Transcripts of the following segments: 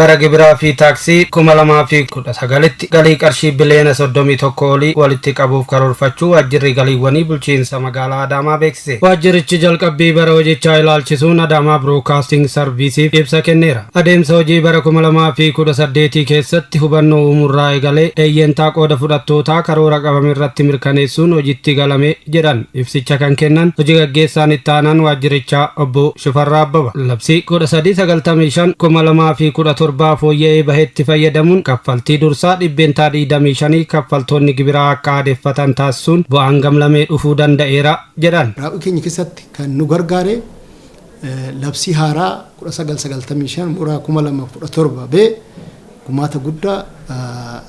Bara gibiraa fi taaksii 2019tti galii qarshii biliyoona 31 olii walitti qabuuf karoorfachuu Waajjirri Galiiwwanii Bulchiinsa Magaalaa Adaamaa beeksise. Waajjirichi jalqabbii bara hojichaa ilaalchisuun Adaamaa Biroodkaasting Sarviisiif ibsa kenneera. Adeemsa hojii bara 2018 keessatti hubannoo uumuurraa eegalee eeyyentaa qooda fudhattootaa karoora qabame irratti mirkaneessuun hojiitti galame jedhan ibsicha kan kennan hojii gaggeessaan itti aanaan waajjirichaa obbo Shifarraa Abbaba. Labsii 1395 2017 fooyya'ee bahetti fayyadamuun kaffaltii dursaa %25 kaffaltoonni gibiraa akka aadeffatan taasisuun bu'aan gamlamee dhufuu danda'eera jedhan. Raawwii keenya keessatti kan nu gargaare labsii haaraa 1995 muraa 2017 bee gumaata guddaa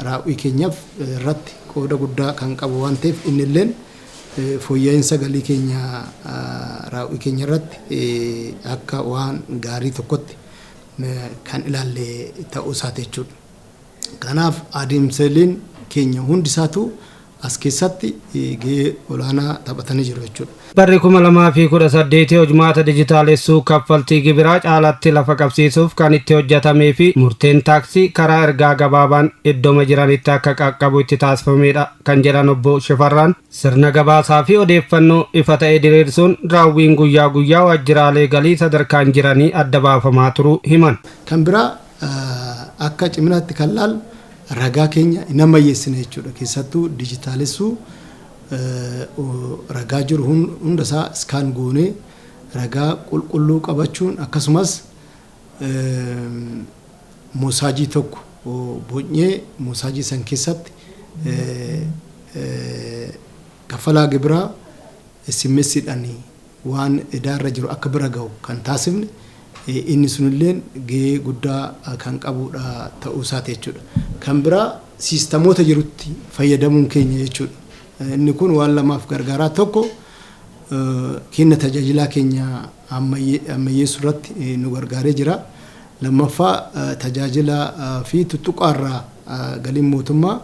raawwii keenyaaf irratti qooda guddaa kan qabu waan ta'eef, innilleen fooyya'insa galii keenya raawwii keenya irratti akka waan gaarii tokkotti kan ilaalle ta'uu isaati jechuudha. Kanaaf adeemsaleen keenya hundi isaatu as keessatti gahee olaanaa taphatanii jiru jechuudha. Barri 2018 hojmaata dijitaalessuu kaffaltii gibiraa caalatti lafa qabsiisuuf kan itti hojjetamee fi murteen taaksii karaa ergaa gabaabaan iddooma jiranitti akka qaqqabu itti taasifamedha kan jedhan obbo Shifarraan, sirna gabaasaa fi odeeffannoo ifa ta'e diriirsuun raawwiin guyyaa guyyaa waajjiraalee galii sadarkaan jiranii adda baafamaa turuu himan. Kan biraa akka ciminaatti kan laallu ragaa keenya hin ammayyeessine jechuudha. Keessattuu dijitaalessuu ragaa jiru hunda isaa scan goonee ragaa qulqulluu qabachuun, akkasumas moosaajii tokko bocnee moosaajii san keessatti kaffalaa gibiraa SMSdhaan waan idaarra jiru akka bira gahu kan taasifne, inni sunilleen gahee guddaa kan qabudha ta'uu isaati jechuudha. Kan biraa siistamoota jirutti fayyadamuun keenya jechuudha. Inni kun waan lamaaf gargaaraa: tokko, kenna tajaajilaa keenya ammayyeessuu irratti nu gargaaree jira. Lammaffaa, tajaajila fi tuttuqaarraa galiin mootummaa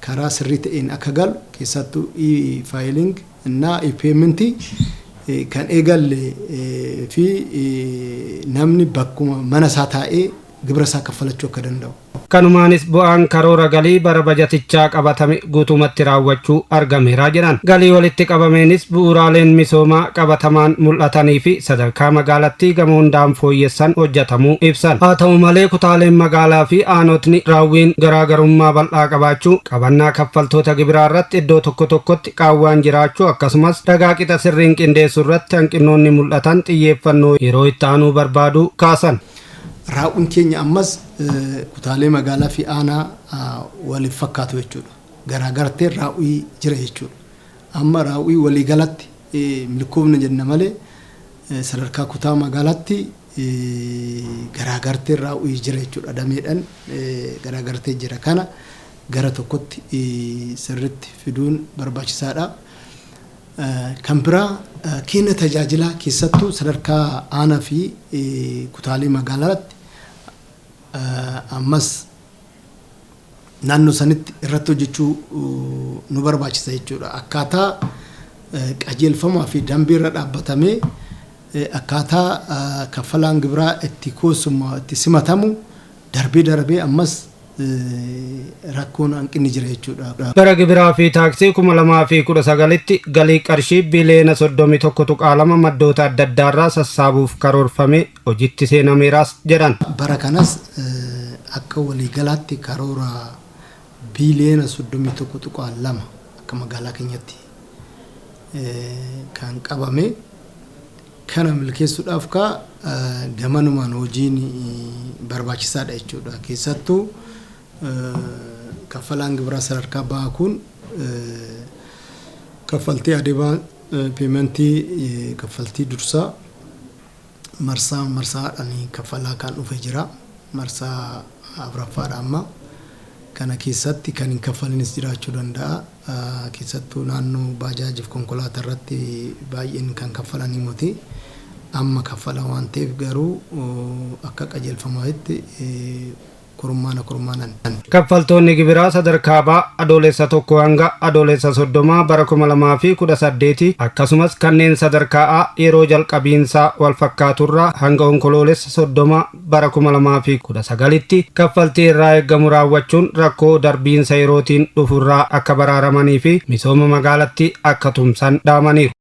karaa sirrii ta'een akka galu, keessattuu e-filing እና e-payment kan eegalle fi namni bakkuma mana isaa taa'ee gibira isaa kaffalachuu akka danda'u. Kanumaanis bu'aan karoora galii bara bajatichaa qabatame guutumatti raawwachuu argameera jedhan. Galii walitti qabameenis bu'uuraaleen misoomaa qabatamaan mul'atanii fi sadarkaa magaalattii gama hundaan fooyyessan hojjetamuu ibsan. Haa ta'u malee, kutaaleen magaalaa fi aanotni raawwiin garaagarummaa bal'aa qabaachuu, qabannaa kaffaltoota gibiraa irratti iddoo tokko tokkotti qaawwaan jiraachuu, akkasumas ragaa qixa sirriin qindeessuu irratti hanqinoonni mul'atan xiyyeeffannoo yeroo itti aanuu barbaadu kaasan. Raawwiin keenya ammas kutaalee magaalaa fi aanaa waliif fakkaatu jechuudha. Garaagarteen raawwii jira jechuudha. Amma raawwii waliigalatti milkoofne jenna malee, sadarkaa kutaa magaalaatti garaagarteen raawwii jira jechuudha. Dameedhaan garaagartee jira, kana gara tokkotti sirritti fiduun barbaachisaadha. Kan biraa kenna tajaajilaa keessattuu sadarkaa aanaa fi kutaalee magaalaatti ammas naannoo sanitti irratti hojjechuu nu barbaachisa jechuudha. Akkaataa qajeelfamaa fi dambii irra dhaabbatamee akkaataa kaffalaan gibiraa itti koosuma itti simatamu darbee darbee ammas rakkoon hanqinni jira jechuudha. Bara gibiraa fi taaksii 2019tti galii qarshii biliyoona 31.2 maddoota adda addaarraa sassaabuuf karoorfamee hojiitti seenameeraas jedhan. Bara kanas akka waliigalaatti karoora biliyoona 31.2 akka magaalaa keenyatti kan qabame kana milkeessuudhaaf ka gamanumaan hojiin barbaachisaadha jechuudha. Keessattuu kaffalaan gibiraa sadarkaa bahaa kun kaffaltii advance paymentii, kaffaltii dursaa marsaa marsaadhaan kaffalaa kan dhufe jira. Marsaa afuraffaadha amma. Kana keessatti kan hin kaffalinis jiraachuu danda'a. Keessattuu naannoo baajaajiif konkolaataa irratti baay'een kan kaffalanii miti. Amma kaffala waan ta'eef garuu akka qajeelfamaatti Kurmaana kurmaanaan. Kaffaltoonni gibiraa sadarkaa B Adoolessa 1 hanga Adoolessa 30 bara 2018, akkasumas kanneen sadarkaa A yeroo jalqabiinsaa wal fakkaaturraa hanga Onkoloolessa 30 bara 2019tti kaffaltii irraa eeggamu raawwachuun rakkoo darbiinsa yerootiin dhufurraa akka baraaramanii fi misooma magaalatti akka tumsan dhaamaniiru.